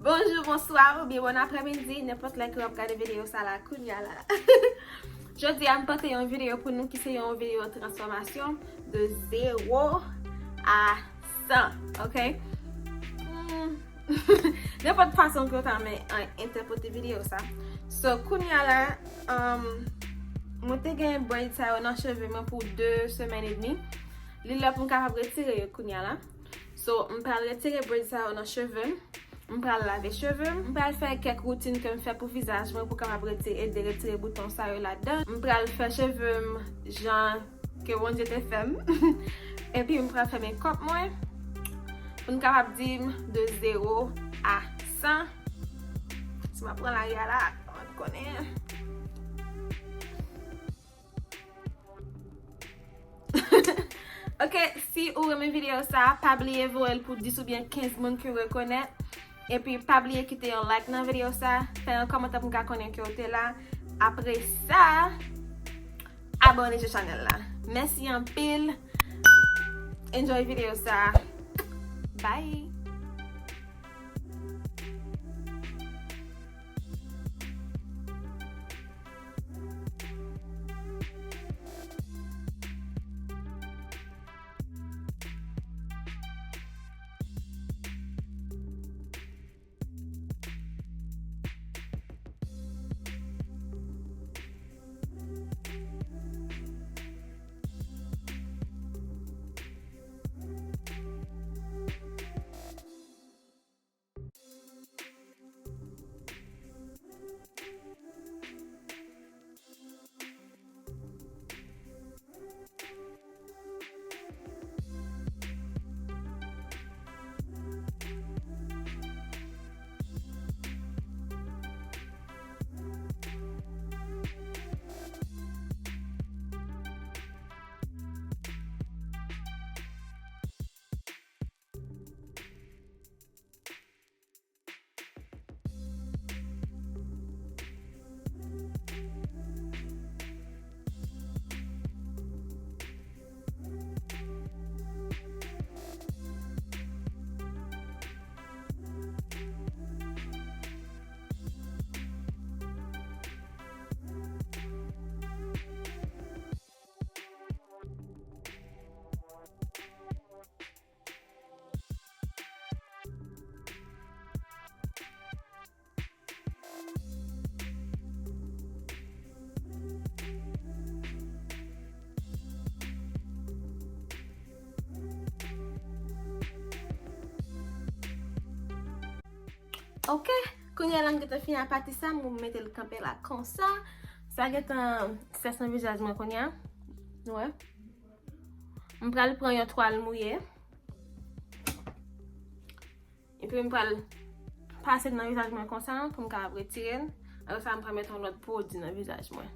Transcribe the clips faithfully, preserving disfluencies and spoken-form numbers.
Bonjou, bonswa, oubyen bon aprèmidi, nenpòt lè ke w ap gade videyo sa la kounya la. Jodi a, m pote yon videyo pou nou ki se yon videyo transfòmasyon de zewo a san, ok? Hmm. Nenpòt fason ke w ta renmen, uh, entèprete videyo sa. So, kounya la, um, mwen te gen braid sa yo nan cheve mwen pou de semèn edmi. Li lè pou m kapab retire yo kounya la. So, m pral retire braid sa yo nan cheve m. M pral lave cheve m. M pral fè kèk woutin ke m fè pou vizaj mwen pou kapab reti-, ede retire bouton sa yo ladan. M pral fè cheve m jan ke Bondye te fè m. Epi m pral fè makeup mwen. Pou n kapab di m de zewo a san. Si m ap pran lari a la, mwen konnen. Ok, si ou renmen videyo sa, pa bliye voye l pou dis oubyen kenz moun ke w rekonèt. Epi pa bliye kite yon like nan videyo sa, fè yon kòmantè pou m ka konnen ke w te la. Apre sa, abòne sou chanèl la. Mèsi anpil. Enjoy videyo sa. Bye. Ok, kounye a la m gentan fini a pati sa, m mete l kanpe la konsa. Sa gentan sèch nan vizaj mwen kounye a. Nou wè? M pral pran yon twal mouye. Epi m pral pase l nan vizaj mwen konsa pou m kapab retire l. Apre sa, m pral mete yon lòt pwodui nan vizaj mwen.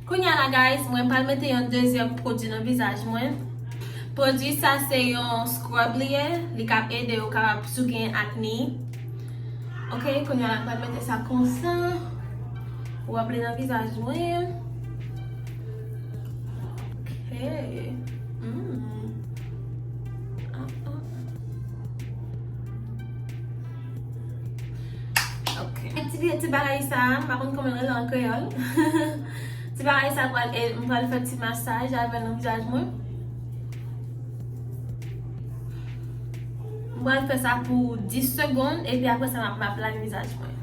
Kounye a la, guys, mwen pral mete yon dezyèm pwodui nan vizaj mwen. Pwodui sa se yon scrub li ye, li k ap ede w kapab si w gen akne. Ok, kounye a la, mwen pral mete sa konsa. Ou ap li nan vizaj mwen. Ok. Mm. Ah, ah. Ok. Ti, ti bagay sa, m pa konn kòman l rele an kreyòl. Ti bagay sa pral, e, m pral fè ti masaj avè l nan vizaj mwen. M pral fè sa pou dis segonn, epi apre sa, m ap, m ap lave vizaj mwen.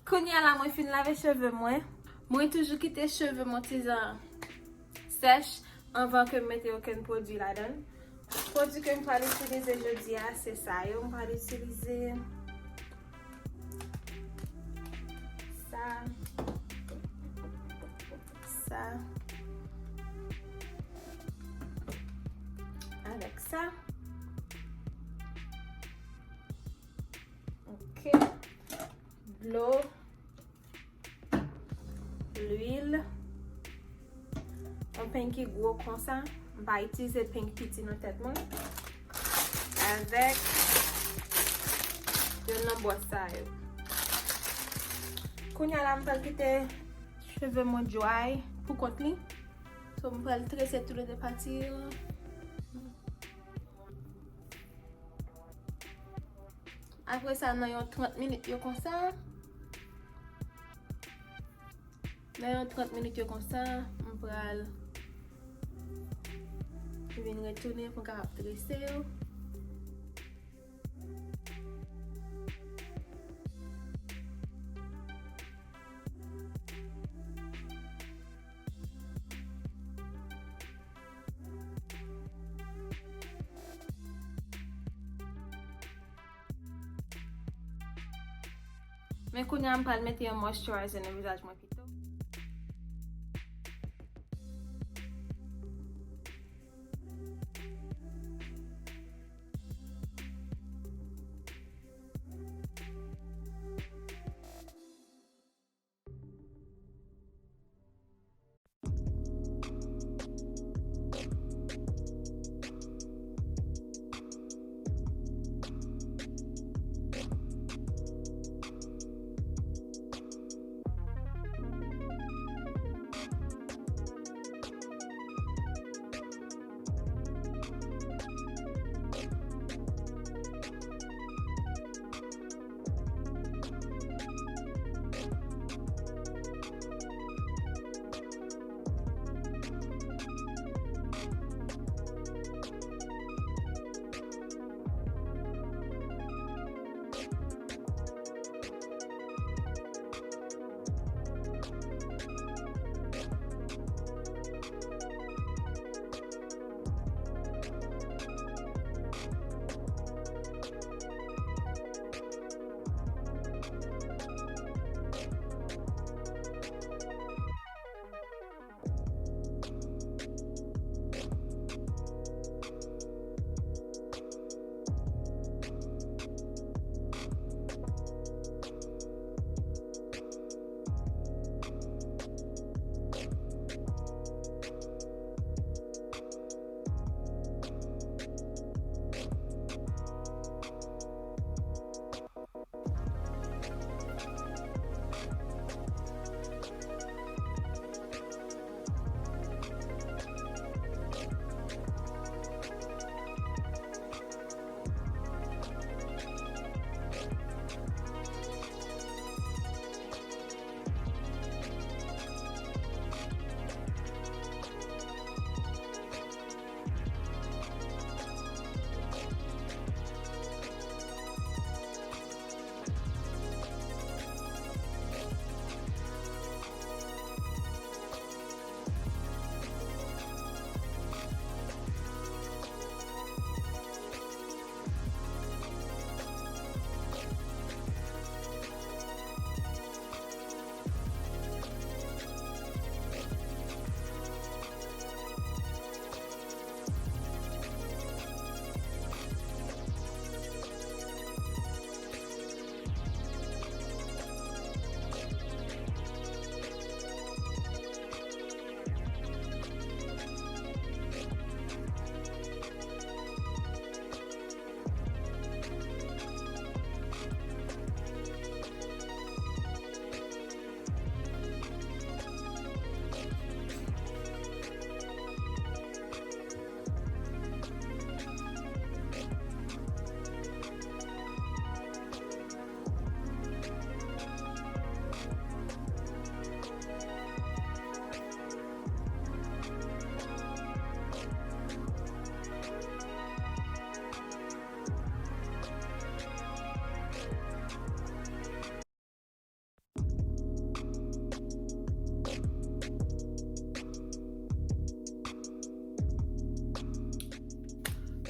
Kounye a la, mwen fin lave cheve mwen. Mwen toujou kite cheve mwen ti jan sèch anvan ke m mete okenn pwodui ladan l. Pwodui ke m pral itilize jodi a, se sa yo. M pral itilize sa, sa, avèk sa. Ok. Dlo, lwil, yon peny ki gwo konsa. M pa itilize peny piti nan tèt mwen. Avèk youn nan bwòs sa yo. Kounye a la, m pral kite cheve mwen dry pou kont li. So, m pral trese tou le de pati yo. Apre sa, nan yon trant minit yo konsa, nan yon trant minit yo konsa, m pral vin retounen pou m kapab trese yo. Men kounye a, m pral mete yon moisturizer nan vizaj mwen pito.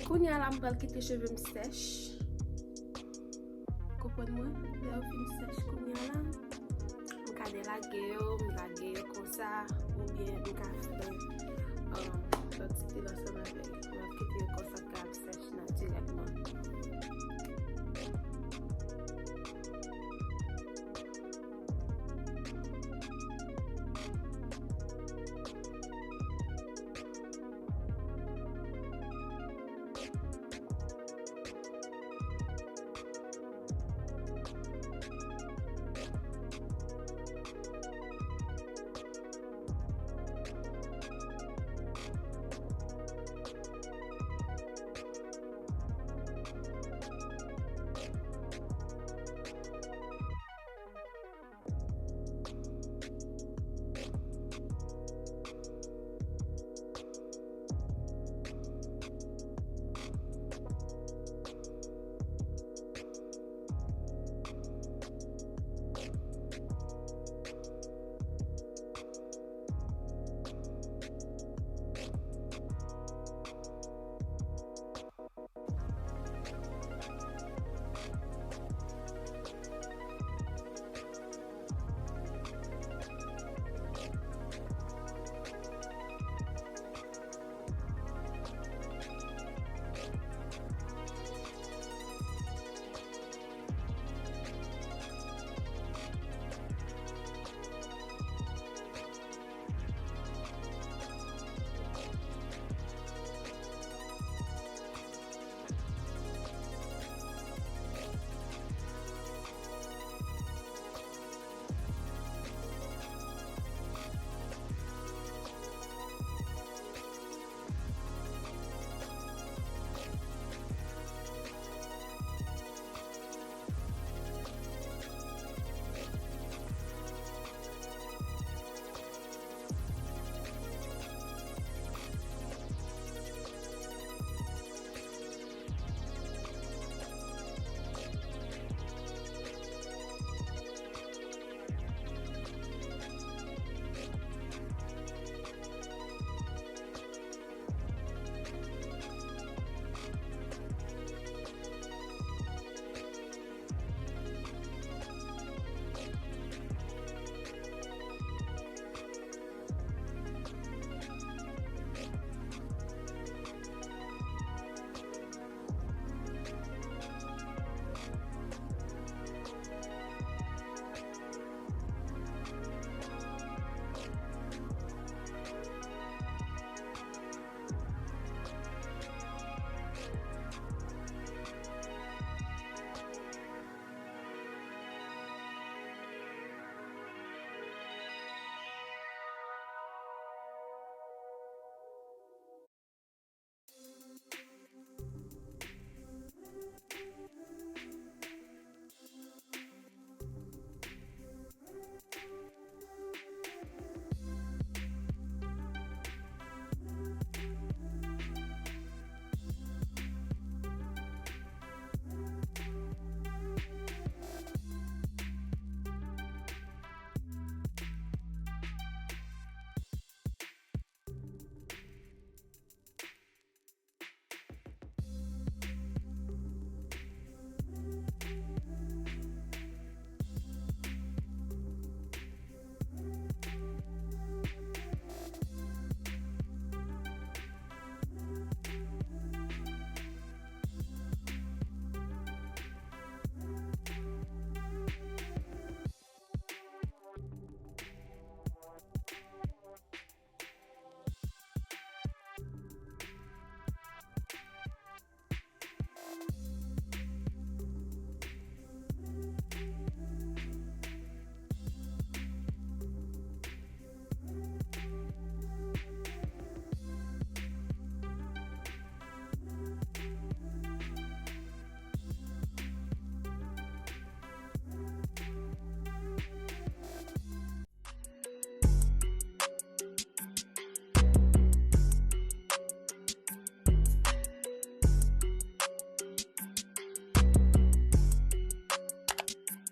Kounye a la, m pral kite cheve m sèch. Konprann mwen? Lè yo fin sèch kounye a la, m ka delage yo, m lage yo konsa, oubyen m ka fè, um, lòt stil ansanm avè l. M ap kite yo konsa k ap sèch natirèlman.